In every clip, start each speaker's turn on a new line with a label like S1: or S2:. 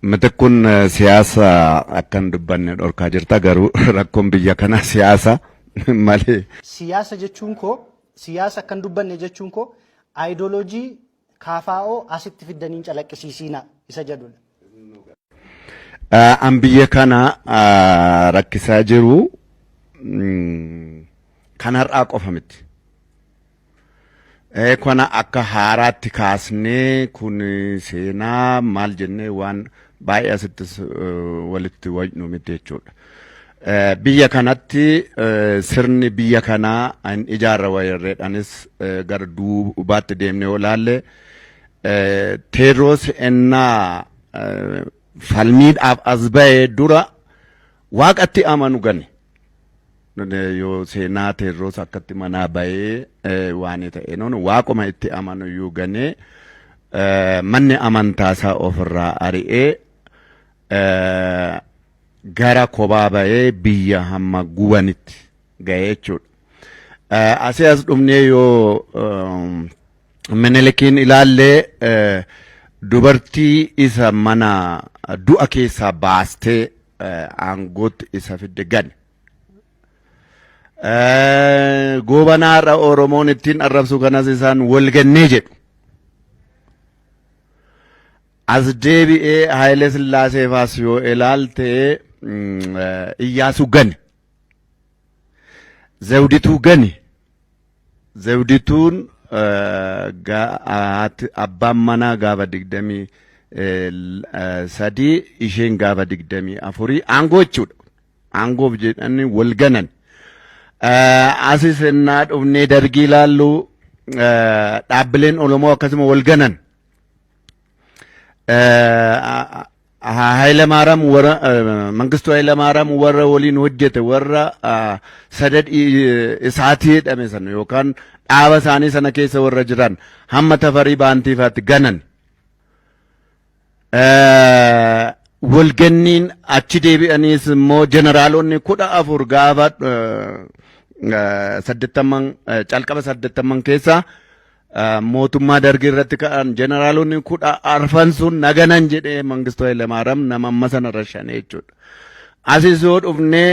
S1: Mitikkun siyaasa akka hin dubbanne dhorkaa jirta garuu rakkoon biyya kanaa siyaasa malee.
S2: Siyaasa jechuun koo siyaasa akka hin dubbanne jechuun koo aayidoloojii KFO asitti fiddanii hin calaqqisiisiinaa isa jedhudha.
S1: An biyya kana rakkisaa jiru kan har'aa qofa miti. Kana akka haaraatti kaasnee kun seenaa maal jennee waan baay'ee asittis walitti wacnu miti jechuudha. Biyya kanatti sirni biyya kanaa hin ijaarra wayirreedhaanis gara duubaatti deemnee yoo ilaalle Teedroos ennaa falmiidhaaf as ba'e dura waaqatti amanu gane. Yoo seenaa Teedroos akkatti manaa ba'ee waan ta'e noonu waaquma itti amanu iyyuu ganee manni amantaasaa ofirraa ari'ee gara kophaa ba'ee biyya hamma gubanitti ga'ee jechuudha. Asii as dhufnee yoo Minilikiin ilaallee dubartii isa mana du'a keessaa baastee aangootti isa fidde gane. Goobanaa har'a Oromoon ittiin arrabsu kanas isaan wal gannee jedhu. As deebi'ee Haayile Sillaasee faas yoo ilaalte Iyyaasuu gane. Zawdituu gane. Zawdituun abbaan manaa gaafa 23 isheen gaafa 24 aangoo jechuudha. Aangoof jedhanii wal ganan. Asis ennaa dhufnee dargii ilaallu dhaabbileen Oromoo akkasuma wal ganan. Hayilamaaraam warra Mangistuu Hayilamaaraam warra waliin hojjete warra sadad isaatii jedhame sana yookaan dhaaba isaanii sana keessa warra jiran hamma tafarii baantiifaatti ganan. Walganniin achi deebi'aniis immoo jeneraalonni 14 gaafa saddeettamman calqaba saddeettamman keessa mootummaa dargii irratti ka'an jeneraalonni 14 sun naganan jedhee Mangistuu Hayilamaariyaam nama amma sana rashane jechuudha. Asis yoo dhufnee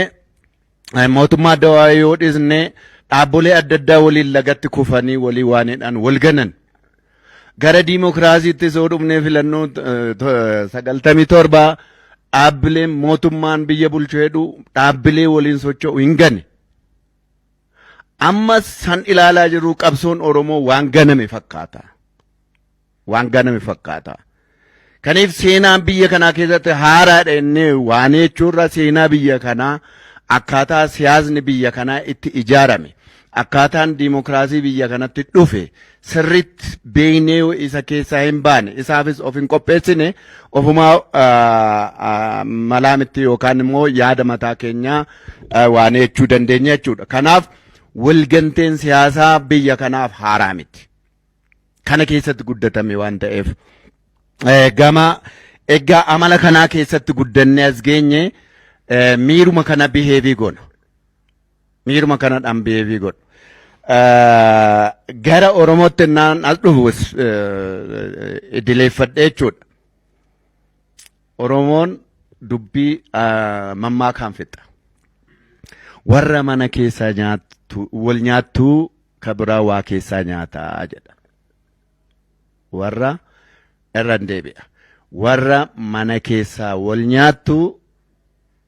S1: mootummaa dawaa yoo dhisne dhaabbolee adda addaa waliin lagatti kufanii walii waaniidhaan wal ganan. Gara diimokiraasiitti yoo dhufnee filannoo 97 dhaabbileen mootummaan biyya bulchu hedhu dhaabbilee waliin socho'u hin gane. Amma san ilaalaa jirru qabsoon Oromoo waan ganame fakkaata. Waan ganame fakkaata. Kaniif seenaan biyya kanaa keessatti haaraadha innee waan jechuurra seenaa biyya kanaa akkaataa siyaasni biyya kanaa itti ijaarame akkaataan diimokiraasii biyya kanatti dhufe sirriitti beeknee yoo isa keessaa hin baane isaafis of hin qopheessine ofumaa malaa miti yookaan immoo yaada mataa keenyaa waan jechuu dandeenya jechuudha. Kanaaf walganteen siyaasaa biyya kanaaf haaraa miti. Kana keessatti guddatame waan ta'eef gama egaa amala kanaa keessatti guddannee as geenye miiruma kana biheevii goona. Miiruma kana dhaan godhu. Gara Oromootti naan as dhufu idileeffadhee jechuudha. Oromoon dubbii mammaakaan fixa. Warra mana keessaa nyaattu wal nyaattuu ka biraa waa keessaa nyaataa jedha. Warra irra hin deebi'a. Warra mana keessaa wal nyaattu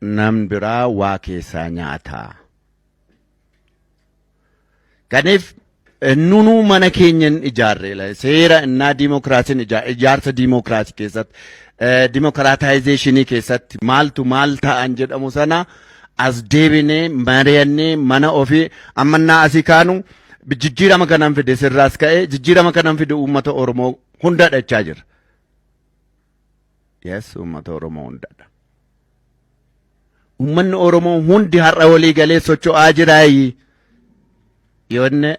S1: namni biraa waa keessaa nyaataa. Kaniif nunuu mana keenya hin ijaarre seera innaa diimokiraasiin ijaarsa diimokiraasii keessatti diimokiraataayizeeshinii keessatti maaltu maal ta'an jedhamu sana as deebinee mari'annee mana ofii ammannaa asii kaanu jijjiirama kanan fide sirraas ka'ee jijjiirama kanan fide uummata Oromoo hunda dhachaa jira. Yes, uummata Oromoo hundadha. Uummanni Oromoo hundi har'a walii galee socho'aa jiraayi yoonne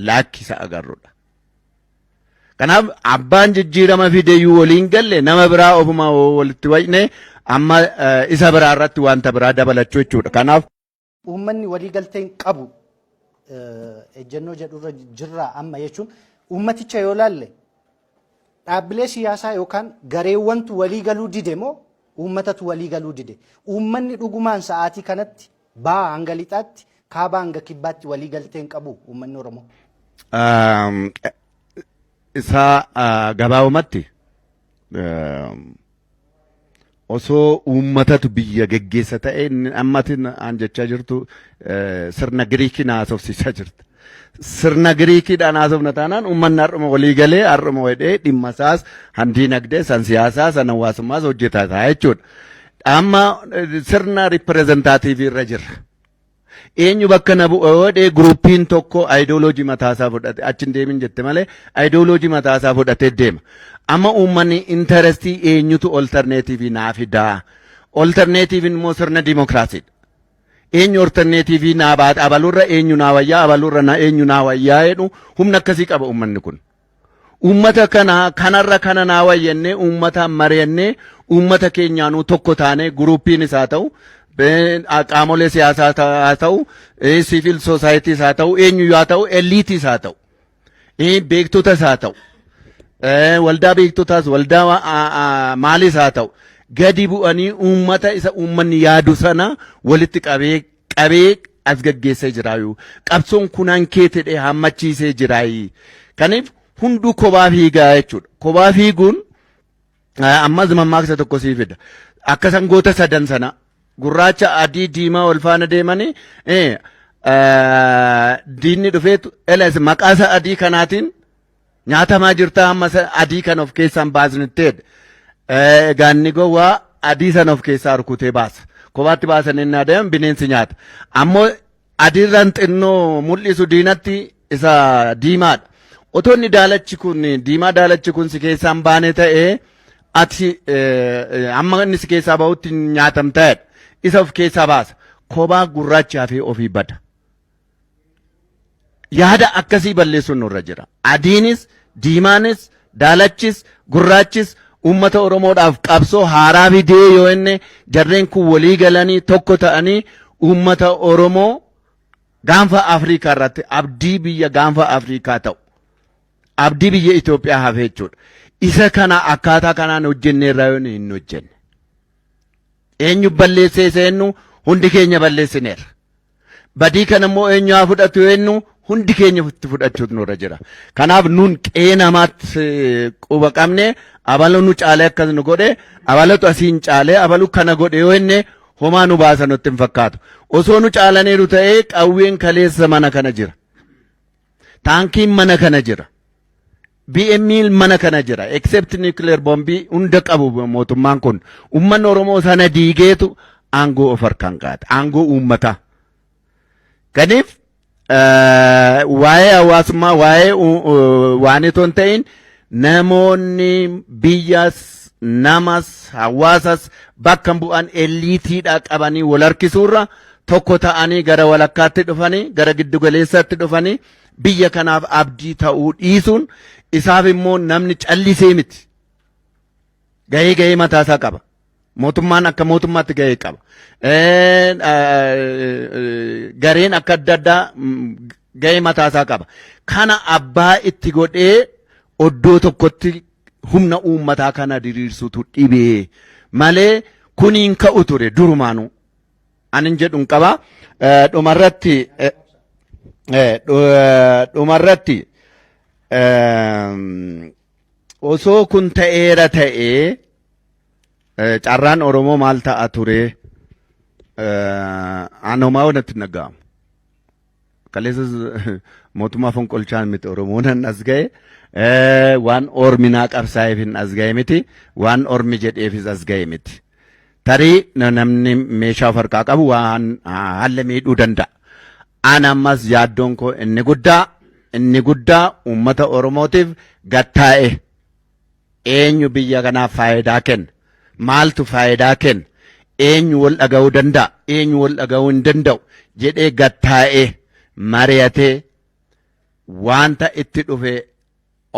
S1: laakkisa agarrudha. Kanaaf abbaan jijjiirama fideyyuu waliin galle nama biraa ofuma walitti wayne amma isa biraa irratti wanta biraa dabalachuu jechuudha. Kanaaf
S2: Uummanni walii galtee hin qabu ejjennoo jedhurra jirra amma jechuun uummaticha yoo laalle Dhaabbilee siyaasaa yookaan gareewwantu walii galuu dide moo uummatatu walii galuu dide? Uummanni dhugumaan sa'aatii kanatti ba'aa hanga lixaatti, kaabaa hanga kibbaatti walii galtee hin qabu uummanni Oromoo?
S1: Isaa gabaabumatti, osoo uummatatu biyya geggeessa ta'e, ammati an jechaa jirtu sirna Giriikiin haasofsiisaa jirta. Sirna Giriikiidhaan haasofna taanaan, uummanni har'uma walii galee, har'uma wedhee, dhimma isaas han diinagdee, san siyaasaa, san hawaasummaas hojjetaa ta'a jechuudha. Amma sirna representative irra jirra. Eenyu bakka na bu'a yoo jedhee, groupiin tokko ideology mataasaa fudhate achi hin deemin jette malee, ideology mataasaa fudhatee deema. Amma uummanni interestii eenyutu alternative naa fidaa? Alternativeiin immoo sirna dimokiraasiidha. Eenyu alternative naa baata? Abalurra eenyu naa wayyaa, abalurra na eenyu naa wayyaa jedhu, humna akkasii qaba uummanni kun. Uummata kana kanarra kana naa wayyannee, uummataan mari'annee, uummata keenyaanuu tokko taanee, groupiin isaa ta'u, qaamolee siyaasaa haa ta'u, civil societys haa ta'u, eenyu haa ta'u, eliteiis haa ta'u, beektotas haa ta'u, waldaa beektotaas, waldaa maalis haa ta'u, gadi bu'anii uummata isa uummanni yaadu sana walitti qabee qabee as gaggeessee jiraayu. Qabsoon kunaan kee ta'e hammachiisee jiraayi. Kanaaf hunduu kophaa fiigaa jechuudha. Kophaa fiiguun ammas mammaaksa tokko sii fida. Akka sangoota sadan sana, gurraacha, adii, diimaa wal faana deemanii, diinni dhufeetu elas maqaa isa adii kanaatiin nyaatamaa jirta, amma adii kana of keessaan baasnitteedha. Gaanni gowwaa adii sana of keessaa rukutee baasa. Kophaatti baasan inni adeeman bineensi nyaata. Ammoo adiirraan xinnoo mul'isu diinatti isa diimaadha. Otoo inni daalachi kun, diimaa daalachi kun si keessaan baane ta'ee, ati hamma inni si keessaa bahutti nyaatamtaadha. Isa of keessaa baasa. Kophaa gurraachaa fi ofii bada. Yaada akkasii balleessuun nurra jira. Adiinis, diimaanis, daalachis, gurraachis uummata Oromoodhaaf qabsoo haaraa fidee yoo inni jarreen kun walii galanii tokko ta'anii, uummata Oromoo gaanfa Afrikaa irratti abdii biyya gaanfa Afrikaa ta'u. Abdii biyya Itoophiyaa hafe jechuudha. Isa kana akkaataa kanaan hojjenne irraa yoo hin hojjenne. Eenyu balleessee seennu? Hundi keenya balleessineerra. Badii kana immoo eenyu haa fudhatu eenyu? Hundi keenya itti fudhachuutu nurra jira. Kanaaf nun qe'ee namaatti quba qabne, abalu nu caalee akkas nu godhe, abalatu asiin caalee, abalu kana godhe yoo inni homaa nu baasa nutti hin fakkaatu. Osoo nu caalaniiru ta'ee, qawween kaleessa mana kana jira. Taankiin mana kana jira. BM mana kana jira. Except nuclear bombii hunda qabu mootummaan kun. Uummanni Oromoo sana diigeetu aangoo of harkaan qaata. Aangoo uummataa. Kanaaf waa'ee hawaasummaa, waa'ee waan itoo hin ta'in, namoonni biyyas, namas, hawaasas bakka bu'an eliteiidha qabanii wal harkisuurra, tokko ta'anii gara walakkaatti dhufanii, gara giddugaleessaatti dhufanii, biyya kanaaf abdii ta'uu dhiisuun isaaf immoo namni callisee miti. Gahee mataasaa qaba. Mootummaan akka mootummaatti gahee qaba. Gareen akka adda addaa gahee mataasaa qaba. Kana abbaa itti godhee oddoo tokkotti humna uummataa kana diriirsutu dhibee malee, kuniin ka'u ture durumaanuu. Anin jedhuun qaba. Dhumarratti, osoo kun ta'eera ta'ee, carraan Oromoo maal ta'a ture? Anomaa natti hin dhaga'amu. Kaleessas mootummaa fonqolchaan miti Oromoon as ga'e. Waan ormi naa qabsaa'eef hin as ga'e miti. Waan ormi jedheefis as ga'e miti. Tarii namni meeshaa of harkaa qabu waan haala miidhuu danda'a. Ana ammas yaaddoon koo inni guddaa uummata Oromootiif gattaa'e eenyu biyya kanaaf faayidaa kenna? Maaltu faayidaa kenna? Eenyu wal dhaga'uu danda'a? Eenyu wal dhaga'uu hin danda'u? Jedhee gattaa'ee mari'atee, wanta itti dhufe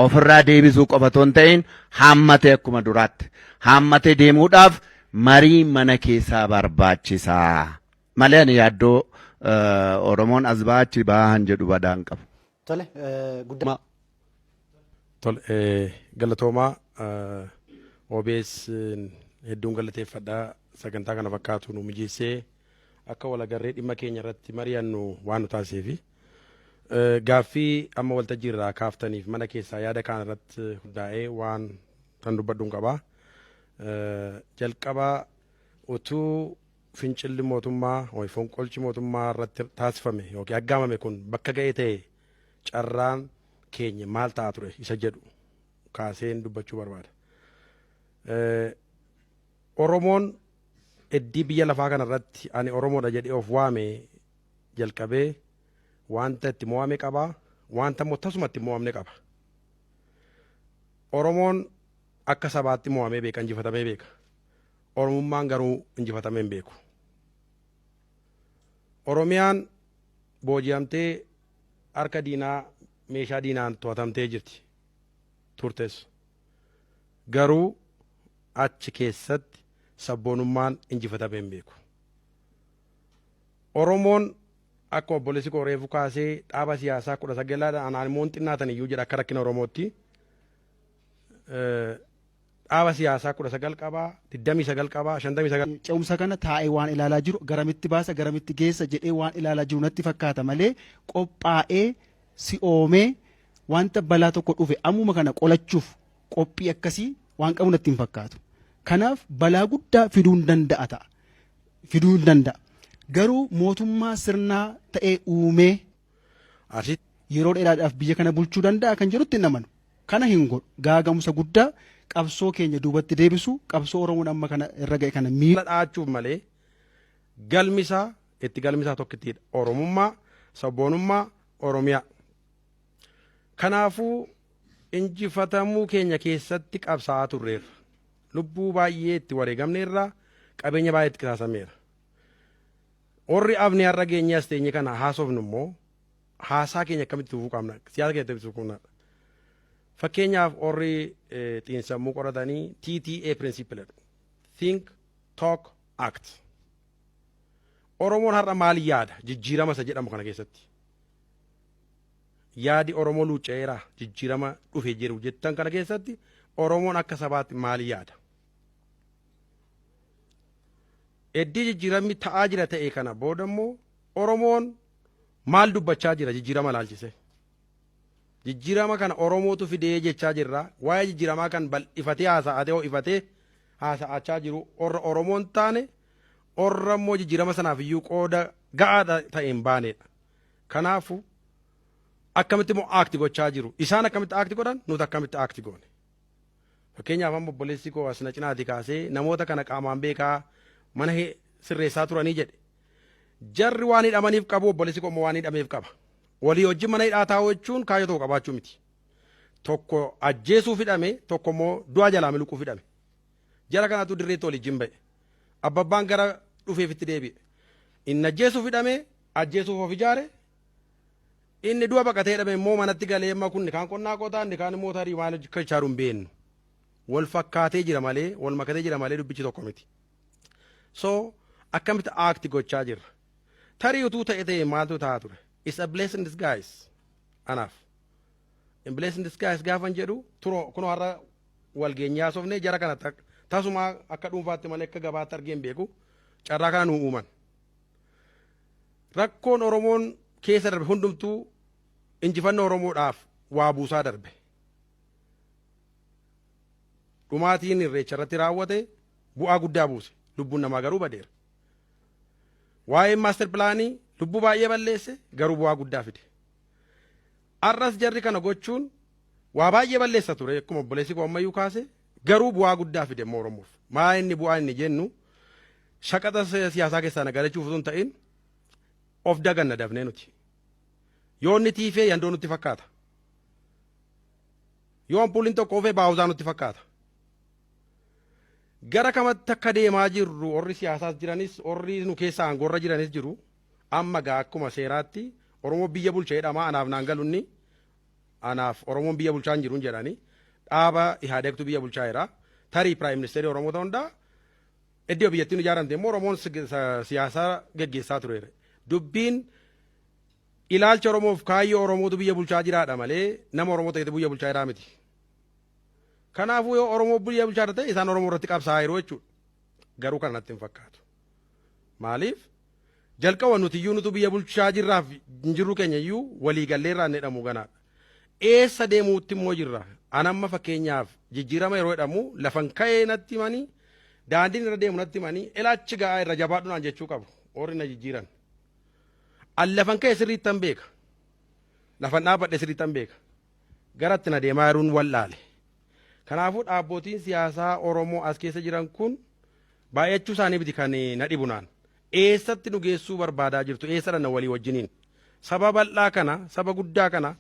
S1: ofirraa deebisuu qofa otoo hin ta'in, haammatee, akkuma duraatti haammatee deemuudhaaf marii mana keessaa barbaachisaa malee, ani yaaddoo Oromoon as ba'aa achi ba'aa han jedhu badaan qabu.
S2: Tole, guddaa.
S3: Tole. Galatoomaa. OBS hedduun galateeffadhaa, sagantaa kana fakkaatu nu mijeessee akka walagarree dhimma keenya irratti mari'annu waan nu taasiseefi. Gaaffii amma waltajjii irraa kaaftaniif mana keessaa yaada kaan irratti hundaa'ee waan kan dubbadhuun qabaa. Jalqaba, utuu fincilli mootummaa yookiin fonqolchi mootummaa irratti taasifame yookiin aggaamame kun bakka ga'ee ta'e, carraan keenya maal ta'a ture isa jedhu kaaseen dubbachuu barbaada. Oromoon eddii biyya lafaa kana irratti ani Oromoodha jedhee of waame jalqabee wanta itti mo'ame qaba, wanta immoo tasuma itti mo'amne qaba. Oromoon akka sabaatti mo'amee beeka, injifatamee beeka. Oromummaan garuu injifatamee hin beeku. Oromiyaan booji'amtee harka diinaa, meeshaa diinaan to'atamtee jirti turtes. Garuu achi keessatti sabboonummaan injifatamee hin beeku. Oromoon akka obboleessi koo reefu kaasee dhaaba siyaasaa 19dhaan, anaan immoo hin xinnaatan iyyuu jedha, akka rakkina Oromootti. Dhaaba siyaasaa 19 qabaa, 29 qabaa, 59.
S4: Ce'umsa kana taa'ee waan ilaalaa jiru, garamitti baasa, garamitti geessa jedhee waan ilaalaa jiru natti fakkaata malee, qophaa'ee si'oomee wanta balaa tokko dhufe ammuma kana qolachuuf qophii akkasii waan qabu natti hin fakkaatu. Kanaaf balaa guddaa fiduu hin danda'a ta'a. Fiduu hin danda'a. Garuu mootummaa sirnaa ta'ee uumee
S3: Arsiitti
S4: yeroo dheeraadhaaf biyya kana bulchuu danda'a kan jedhutti hin amanu. Kana hin godhu. Gaagamsa guddaa qabsoo keenya duubatti deebisu, qabsoo Oromoon amma kana irra ga'e kana miidhu.
S3: Dha'achuuf malee galmisaa itti galmisaa tokkittiidha. Oromummaa, sabboonummaa, Oromiyaa. Kanaafuu injifatamuu keenya keessatti qabsaa'aa turreerra. Lubbuu baay'ee itti wareegamneerra, qabeenya baay'ee itti qisaasameera. Warri afni har'a geenyee as teenye kana haasofnu immoo haasaa keenya akkamitti fufuu qabna? Siyaasa keenya akkamitti fufuu qabna? Fakkeenyaaf, warri xiinsammuu qoratanii TTA principle jedhu. Think, talk, act. Oromoon har'a maal yaada jijjiirama isa jedhamu kana keessatti? Yaadi Oromoo luucca'eera jijjiirama dhufe jiru jettan kana keessatti Oromoon akka sabaatti maal yaada? Eddii jijjiiramni ta'aa jira ta'e kana booda immoo Oromoon maal dubbachaa jira jijjiirama laalchise? Jijjiirama kana Oromootu fidee jechaa jirra. Waa'ee jijjiiramaa kan bal'ifatee haasa'atee ho'ifatee haasa'achaa jiru warra Oromoon taane, warra immoo jijjiirama sanaaf iyyuu qooda ga'aadha ta'e hin baanedha. Kanaafu akkamitti immoo act gochaa jiru? Isaan akkamitti act godhan? Nuti akkamitti act goone? Fakkeenyaaf, amma obboleessi koo as na cinaati kaasee namoota kana qaamaan beekaa, mana sirreessaa turanii jedhe. Jarri waan hidhamaniif qabu, obboleessi koo immoo waan hidhameef qaba. Walii wajjin mana hidhaa taa'uu jechuun kaayyoo tokko qabaachuu miti. Tokko ajjeesuuf hidhame, tokko immoo du'a jalaa miliquuf hidhame. Jara kanatu dirreetti waliin ba'e. Abbabbaan gara dhufeefitti deebi'e. Inni ajjeesuuf hidhame ajjeesuuf of ijaare. Inni du'a baqatee hidhame immoo manatti galee, amma kun kaan qonnaa qotaa, inni kaan immoo tarii maal hojjechaa hin beeknu. Wal fakkaatee jira malee, wal makatee jira malee dubbichi tokko miti. So akkamitti act gochaa jirra? Tarii utuu ta'e ta'e maaltu ta'aa ture? It's a blessing in disguise. Anaaf. In blessing in disguise gaafan jedhu, turoo kunoo har'a wal geenyaa haasofnee, jara kana tasuma akka dhuunfaatti malee akka gabaatti argee hin beeku, carraa kana nu uuman. Rakkoon Oromoon keessa darbe hundumtuu injifannoo Oromoodhaaf waa buusaa darbe. Dhumaatiin Irreecha irratti raawwate bu'aa guddaa buuse. Lubbuun namaa garuu badeera. Waa'een master planii lubbuu baay'ee balleesse, garuu bu'aa guddaa fide. Har'as jarri kana gochuun waa baay'ee balleessa ture, akkuma obboleessi koo ammayyuu kaase, garuu bu'aa guddaa fide immoo Oromoof. Maa inni bu'aa inni jennu, shaqaxa siyaasaa keessaa nagarachuuf osoo hin ta'in, of daganna dafnee nuti. Yoo inni tiifee yandoo nutti fakkaata. Yoo ampuuliin tokko oofee baawuzaa nutti fakkaata. Gara kamatti akka deemaa jirru warri siyaasaas jiranis, warri nu keessa aangoorra jiranis jiru. Amma gaa akkuma seeraatti Oromoo biyya bulcha jedhama, anaaf naan galunni, anaaf Oromoon biyya bulchaa hin jiru jedhani, dhaaba Ihaadeegtu biyya bulchaa jira. Tarii prime ministerii Oromoo ta'uu hundaa iddoo biyyattiin ijaaramte immoo Oromoon siyaasaa geggeessaa tureera. Dubbiin ilaalcha Oromoof kaayyoo Oromootu biyya bulchaa jiraadha malee nama Oromoo ta'etu biyya bulchaa jiraa miti. Kanaafuu yoo Oromoo biyya bulchaa ta'e, isaan Oromoo irratti qabsaa'aa jiru jechuudha. Garuu kana natti hin fakkaatu. Maaliif? Jalqaba nuti iyyuu nutu biyya bulchaa jirraaf hin jirru keenya iyyuu waliigalleerraa hin jedhamu ganaadha. Eessa deemuutti immoo jirra? Anamma fakkeenyaaf jijjiirama yeroo jedhamu lafan ka'ee natti himanii, daandiin irra deemu natti himanii, ilaachi ga'aa irra jabaadhu jechuu qabu. Warri na jijjiiran. An lafan ka'e sirriittan beeka. Lafan dhaabbadhe sirriittan beeka. Garatti na deemaa jiruun wallaale. Kanaafuu dhaabbootiin siyaasaa Oromoo as keessa jiran kun baay'achuu isaanii miti kan na dhibu naan. Eessatti nu geessuu barbaadaa jirtu? Eessa dhanna walii wajjiniin? Saba bal'aa kana, saba guddaa kana,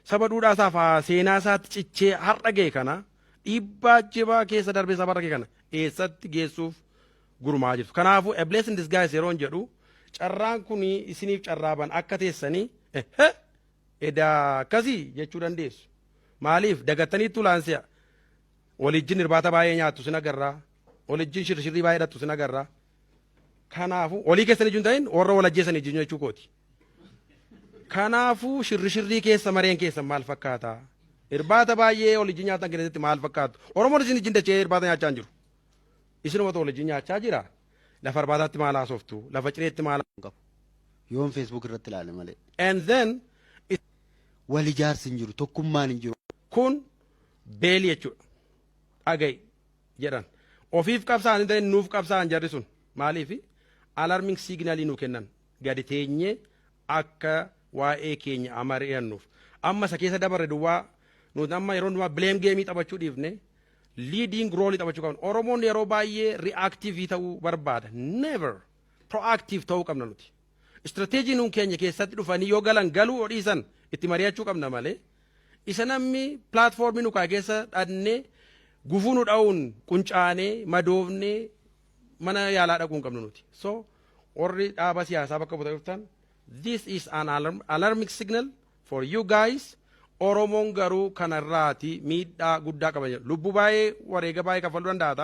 S3: saba duudhaa isaa fi seenaa isaatti cichee har'a ga'e kana, dhiibbaa jabaa keessa darbee saba har'a ga'e kana eessatti geessuuf gurmaa jirtu? Kanaafuu a blessing in disguise yeroo jedhu, carraan kun isiniif carraa ban akka teessanii edaa akkasii jechuu dandeessu. Maaliif dagattaniittu laansi'a? Walijjin irbaata baay'ee nyaattu sin agarraa. Walijjin shirshirrii baay'ee dhattu sin agarraa. Kanaafuu walii keessan ijjuun ta'in warra wal ajjeesan ijjuun jechuu kooti. Kanaafuu shirri shirrii keessa mareen keessan maal fakkaata? Irbaata baay'ee walijjin nyaatan keessatti maal fakkaatu? Oromoon isin ijjin dachee irbaata nyaachaa hin jiru. Isinumatu walijjin nyaachaa jira. Lafa irbaataatti maal haasoftu? Lafa cireetti maal?
S5: Yoon Facebook irratti ilaale malee.
S3: And then
S5: Wal ijaarsi hin jiru, tokkummaan hin jiru.
S3: Kun beelii jechuudha. Dhaga'i jedhan. Ofiif qabsaa'an hin ta'in, nuuf qabsaa'an jarri sun. Maaliif? Alarming signalii nuu kennan. Gadi teenyee akka waa'ee keenya mari'annuuf. Amma isa keessa dabarre duwwaa nuti amma yeroo hundumaa blame gameii taphachuu dhiifne leading role taphachuu qabna. Oromoon yeroo baay'ee reactive ta'uu barbaada. Never, proactive ta'uu qabna nuti. Strateejii nuun keenya keessatti dhufanii yoo galan galuu dhiisan itti mari'achuu qabna malee, isa namni platformii nu kaa'e keessa dhannee gufuu nu dha'uun quncaanee madoofnee mana yaalaa dhaquu hin qabnu nuti. So warri dhaaba siyaasaa bakka bu'aa dhuftan, this is an alarming signal for you guys. Oromoon garuu kanarraati miidhaa guddaa qaba. Lubbuu baay'ee, wareega baay'ee kaffaluu danda'a.